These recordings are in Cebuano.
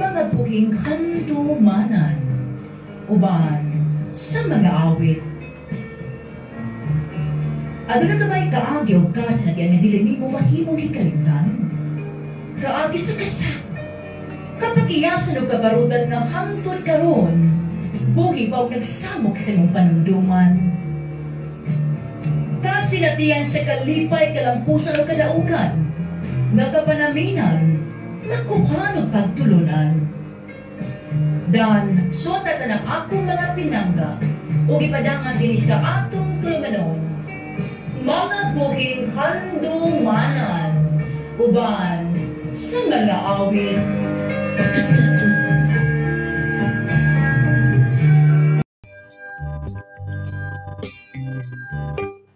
Mga buhing handumanan uban sa mga awit. Aduna ka may kaagi og kasinatian nga dili nimo mahimong hikalimtan? Kaagi sa kasa, kapakiyasan og kabarutan nga hangtod karon buhi pa og nagsamok sa imong panumduman. Kasinatian sa kalipay, kalampusan o kadaugan nga kapanaminan makuha og pagtulunan. Dan suota ka ng akong mga pinangga ug ipadangan dinhi sa atong tulumanon. Mga buhing handumanan uban sa mga awit.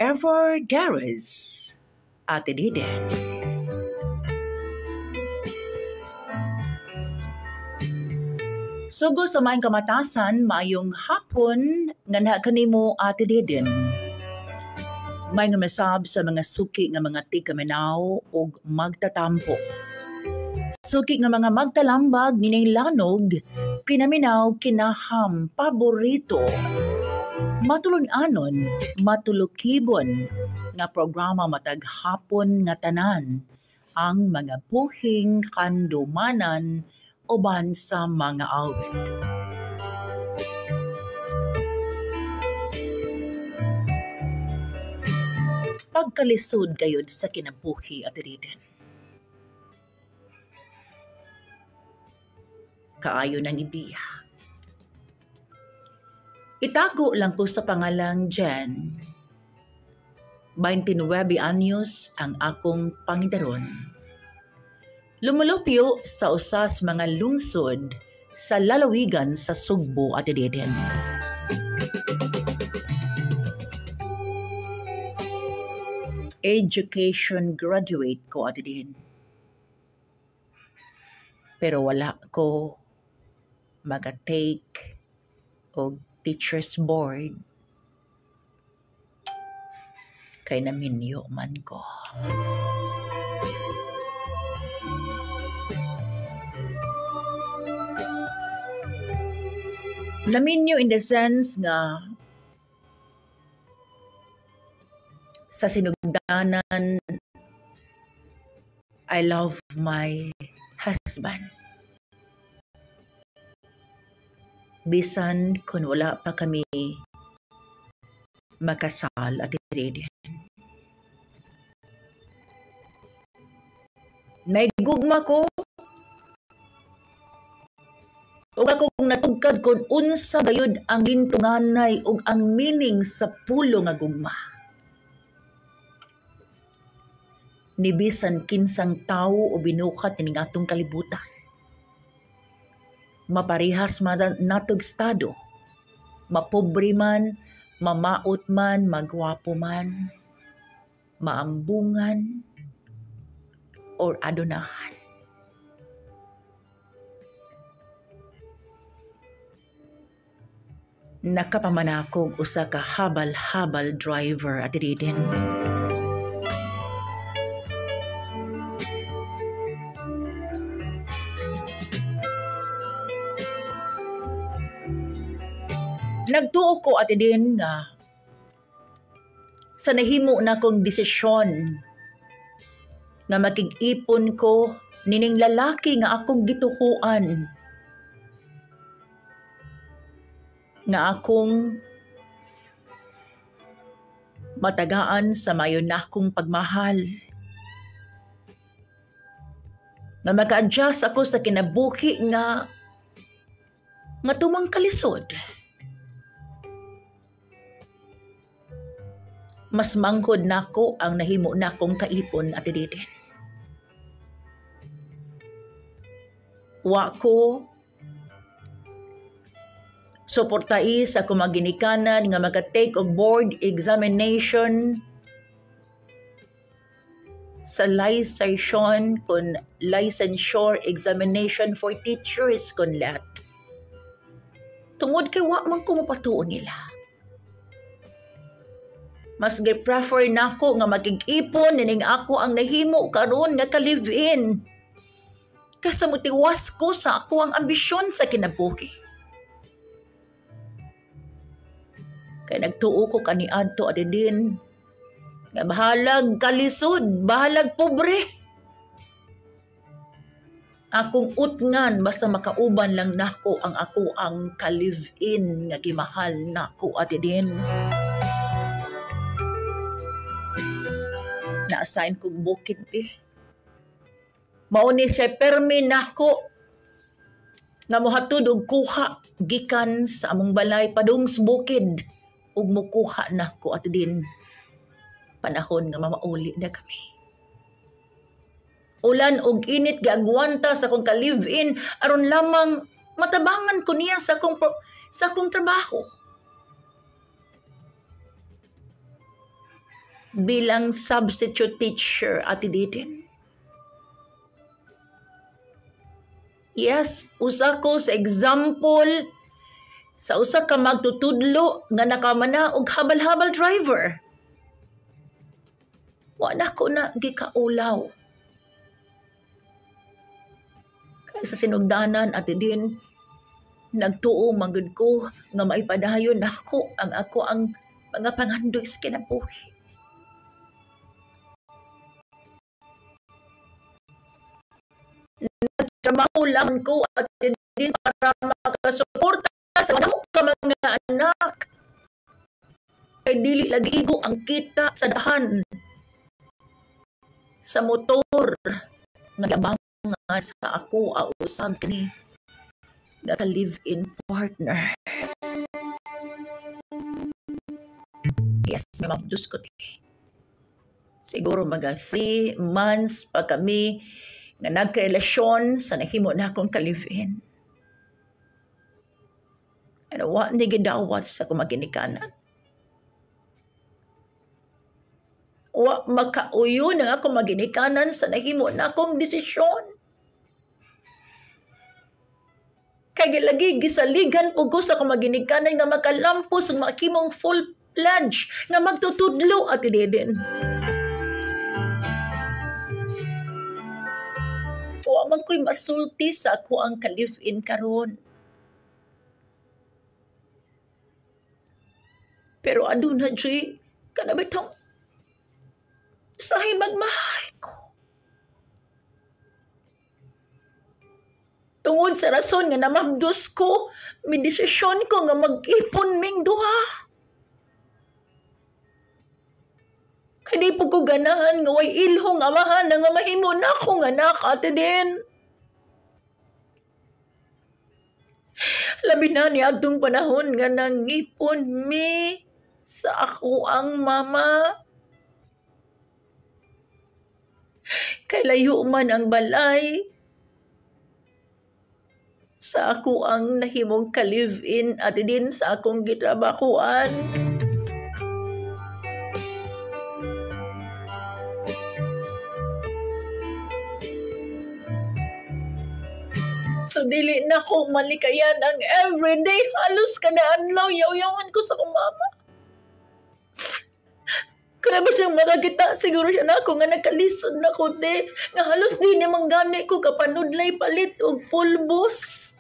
Ever Dares, Ate Diden. Sugo sa maayong kamatasan, maayong hapon, nganha kanimo Ate Diden. May nga masab sa mga suki nga mga tigkaminaw ug magtatampo. Suki nga mga magtalambag nining lanog, pinaminaw kinaham paborito. Matulon-anon, matulukibon nga programa matag hapon nga tanan ang mga buhing kandumanan uban sa mga awit. Pagkalisod gayud sa kinabuhi, Ate Diden. Kaayo ng ibiya. Itago lang ko sa pangalang Jen. 29 anyos ang akong pangidaron. Lumulupyo sa usas mga lungsod sa lalawigan sa Sugbo, Ate Deden. Education graduate ko, Ate Deden. Pero wala ko maga-take og teacher's board kay naminyo man ko. Naminyo in the sense nga sa sinugdanan I love my husband. Bisan kung wala pa kami makasal at ready. Naigugma ko ug akong natugkad kung unsa gayud ang gintunganay ug ang meaning sa pulo nga gugma. Ni bisan kinsang tawo o binukat ining atong kalibutan, maparihas man natog estado, mapobre man, mamaot man, magwapo man, maambungan, or adunahan. Nakapamanakog usa ka habal-habal driver at didin. Nagtuo ko at din nga sa nahimo na kong desisyon nga makig-ipon ko nining lalaki nga akong gituhuan, nga akong matagaan sa mayo nakong pagmahal, nga maka-adjust ako sa kinabuhi nga tumang kalisod. Mas mangkod nako ang nahimo nakong kaipon at didin. Wa ko suportai sa akong mga ginikanan nga maka-take og board examination sa licensure kun licensure examination for teachers kun lat. Tungod kay wa man ko mopatuon nila. Mas gi-prefer nako nga makig-ipon nining ako ang nahimo karon nga ka-live-in Kaysa motiwas ko sa ako ang ambisyon sa kinabuhi. Kay nagtuo ko kaniadto Ate Din nga bahalag kalisod, bahalag pobre. Akong utngan basta makauban lang nako ang ako ang ka-live-in nga gimahal nako Ate Din. Na-assign kog bukid eh. Mao ni siya permi nako nga mohatod og kuha gikan sa among balay padung sa bukid ug mokuha nako Ate Din. Panahon nga mamauli na kami. Ulan og init giagwanta sa akong ka-live-in aron lamang matabangan ko niya sa akong trabaho. Bilang substitute teacher, Ate Didin. Yes, usa ko sa example sa usa ka magtutudlo nga nakamana og habal-habal driver. Wa na ko na gikaulaw. Kay sa sinugdanan, Ate Din, nagtuo man gud ko nga maipadayon nako ang ako ang mga pangandoy sa kinabuhi. Nagtrabaho lang ko, Ate Din, para makasuporta sa mga ka mga anak. Kay dili lagi igo ang kita sa dahan sa motor nga gabang sa ako usab kani nga ka-live-in partner. Yes, may mabdus ko ti. Siguro mga 3 months pa kami nga nagkarelasyon sa nahimo na akong ka-live-in. Ano, wa ni gidawat sa kumaginikanan. Wa makauyo na ako maginikanan sa nahimo na akong desisyon. Kay gilagi gisaligan po ko sa kumaginikanan nga makalampos ug makimong full pledge nga magtutudlo, Ate Deden. Wa man ko'y masulti sa ako ang ka-live-in karon. Pero aduna jud kanabitong sahi magmahay ko. Tungod sa rason nga namabdos ko, may desisyon ko nga mag-ipon ming duha. Kay di po ko ganahan nga way ilhong amahan na nga mahimo na akong anak, Ate Din. Labi na ni adtong panahon nga nangipon mi sa ako ang mama. Kay layo man ang balay sa ako ang nahimong ka-live-in, Ate Din, sa akong gitrabahuan. So dili na ko malikayan ang everyday halos kada adlaw yaw-yawan ko sa akong mama. Kana ba siyang makakita? Siguro siya na ako nga nakalisod na ko, te. Nga halos di ni manggani ko kapanudlay palit og pulbos.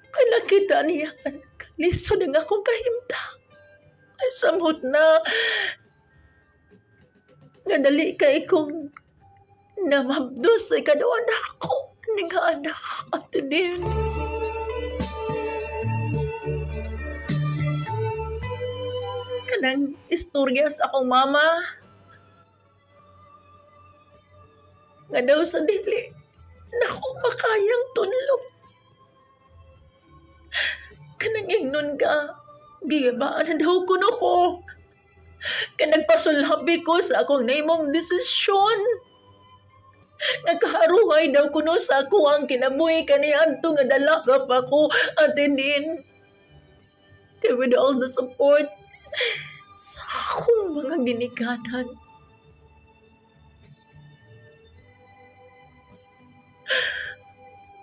Kay nakita niya nga nakalisod ang akong kahimtang. Ay, samot na. Nga dali kay kong namabdos ay kaduan ako ni nga anak, Ate Din. Kanang istorya sa akong mama. Nga daw sa dili, naku, makayang tunlok. Kanang ingnon ka, giyabaan na daw kuno ko. Kanagpasulhabi ko sa akong naimong desisyon. Nagkaharuhay daw kuno sa ako ang kinabuhi kaniadto nga dalaga pa ko, Ate Din. Kay with all the support sa akong mga ginikanan.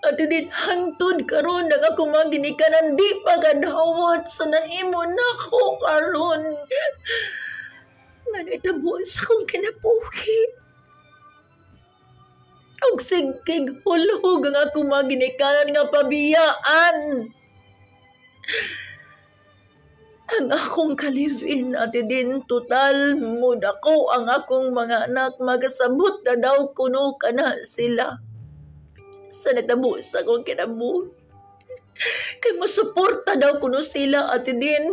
Ate Din, hangtod karon ang akong mga ginikanan di pa kadawat sa nahimo nako karon. Nga nahitabo sa akong kinabuhi. Og sigig hulhog ang akong mga ginikanan nga pabiyaan. Ang akong kalivin, Ate Din, total mood ako ang akong mga anak, magasabot na daw kuno ka na sila. Sa natabo sa akong kinabuhi. Kay masuporta daw kuno sila, Ate Din.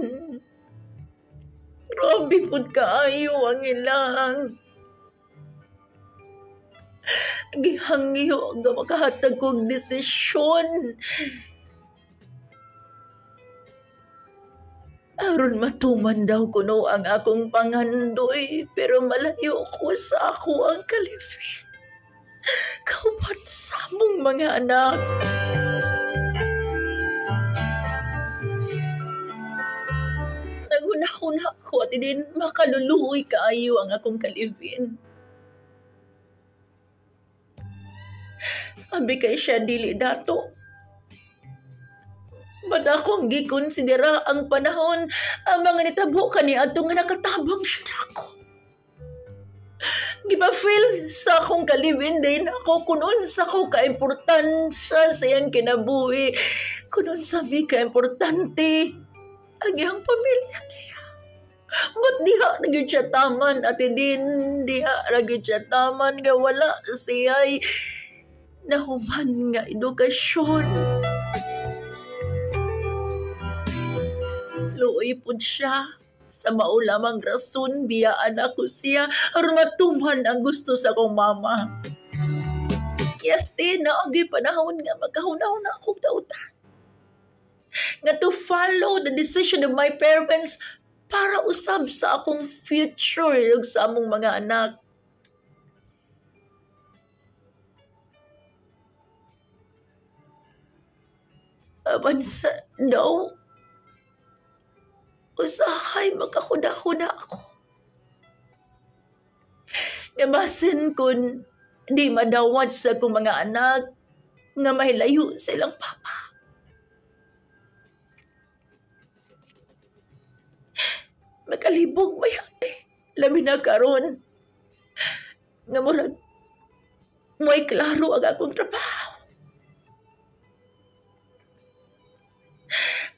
Grabe pud kaayo ang ilang. Gihangyo nga makahatag kog desisyon. Aron matuman daw kuno ang akong panghandoy, pero malayo ko sa ako ang kalifin. Kauban sa among mga anak. Nagunahuna ako at din makaluluhoy kaayo ang akong kalifin. Abi kay siya dili dato. Ba't akong gikonsidera ang panahon, ang mga nitabo kaniadto nga nakatabang siya nako. Gipa-feel sa akong kalibin din ako kunon sa ko kaimportansya sa iyang kinabuhi, kunon sa mi kaimportante ang iyang pamilya niya. But diha na gyud siya taman, Ate Din, diha na gyud siya taman nga wala siya'y nahuman nga edukasyon. Luoy pud siya. Sa mao lamang rason, biyaan ako siya aron matuman ang gusto sa akong mama. Yes, din, naagi panahon nga magkahuna-huna akong dautan. Nga to follow the decision of my parents para usab sa akong future ug sa among mga anak. Apan sa daw, usahay magkahuna-huna ako. Nga basin kun di madawat sa akong mga anak nga mahilayo sa ilang papa. Makalibog may ate. Labi na karon nga murag mo'y klaro ang akong trabaho.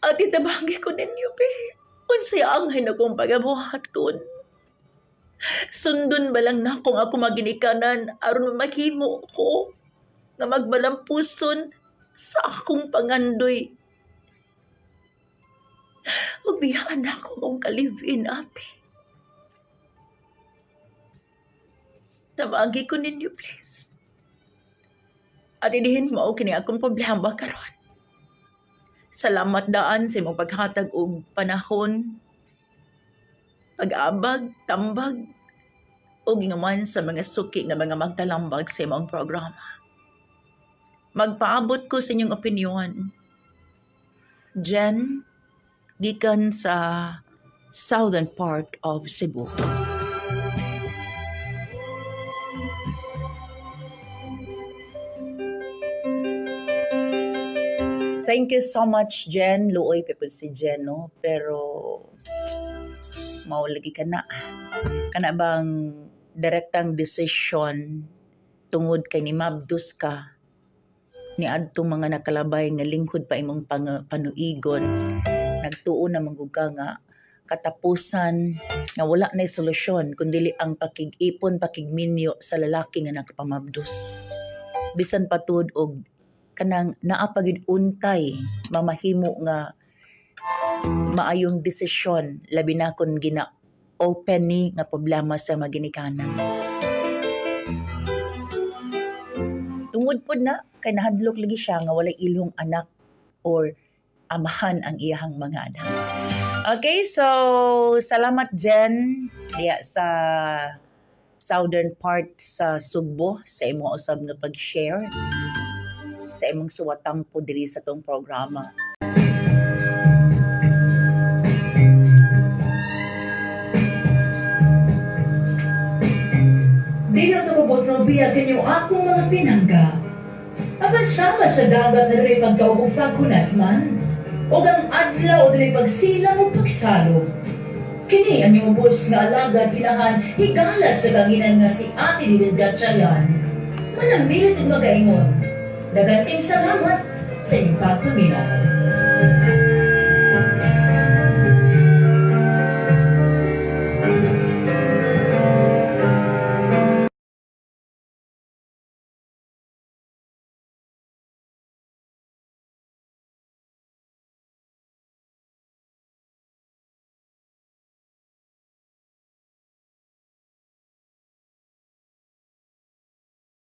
Ate, tabangi ko ninyo, be. Unsay angay na kong pagabuhaton. Sundon ba lang na kung ako maginikanan aron maghimo ko nga magbalampuson sa akong pangandoy. Magbiyaan ako kung kalivin, ate. Tabagi ko ninyo, please. At inihin mo kini akong problema karon. Salamat daan sa imong paghatag og panahon, pag-abag, tambag, ug ingaman sa mga suki nga mga magtalambag sa imong programa. Magpaabot ko sa inyong opinion. Jen, gikan sa southern part of Cebu. Thank you so much, Jen. Luoy people si Jen, no? Pero maulagi ka na. Kana bang direktang decision tungod kay ni mabdus ka ni adtong mga nakalabay nga lingkod pa imong panuigon, nagtuo na manggug ka nga katapusan nga wala na solusyon kundi ang pakig-ipon, pakigminyo sa lalaki nga nakapamabdus. Bisan patud og kanang naa pa gyud untay mamahimo nga maayong desisyon, labi na kun gina open ni nga problema sa maginikanan. Tungod pod na kay nahadlok lagi siya nga walay ilhong anak or amahan ang iyahang mga anak. Okay, so salamat Jen diya sa southern part sa Sugbo sa imong usab nga pag-share sa imong suwatampo diri sa tong programa. Di lang tumubot ng biya kanyo akong mga pinangga. Apan sama sa dagat na rin pagkaubog paghunas man, o ang adlaw o diri pagsilang o pagsalog. Kini ang inyong ubos nga alagad inahan higala sa kanginan nga si Ate Didin Gatchalian. Manamilit ug magaingon. Daghang salamat sa inyong pagpaminaw.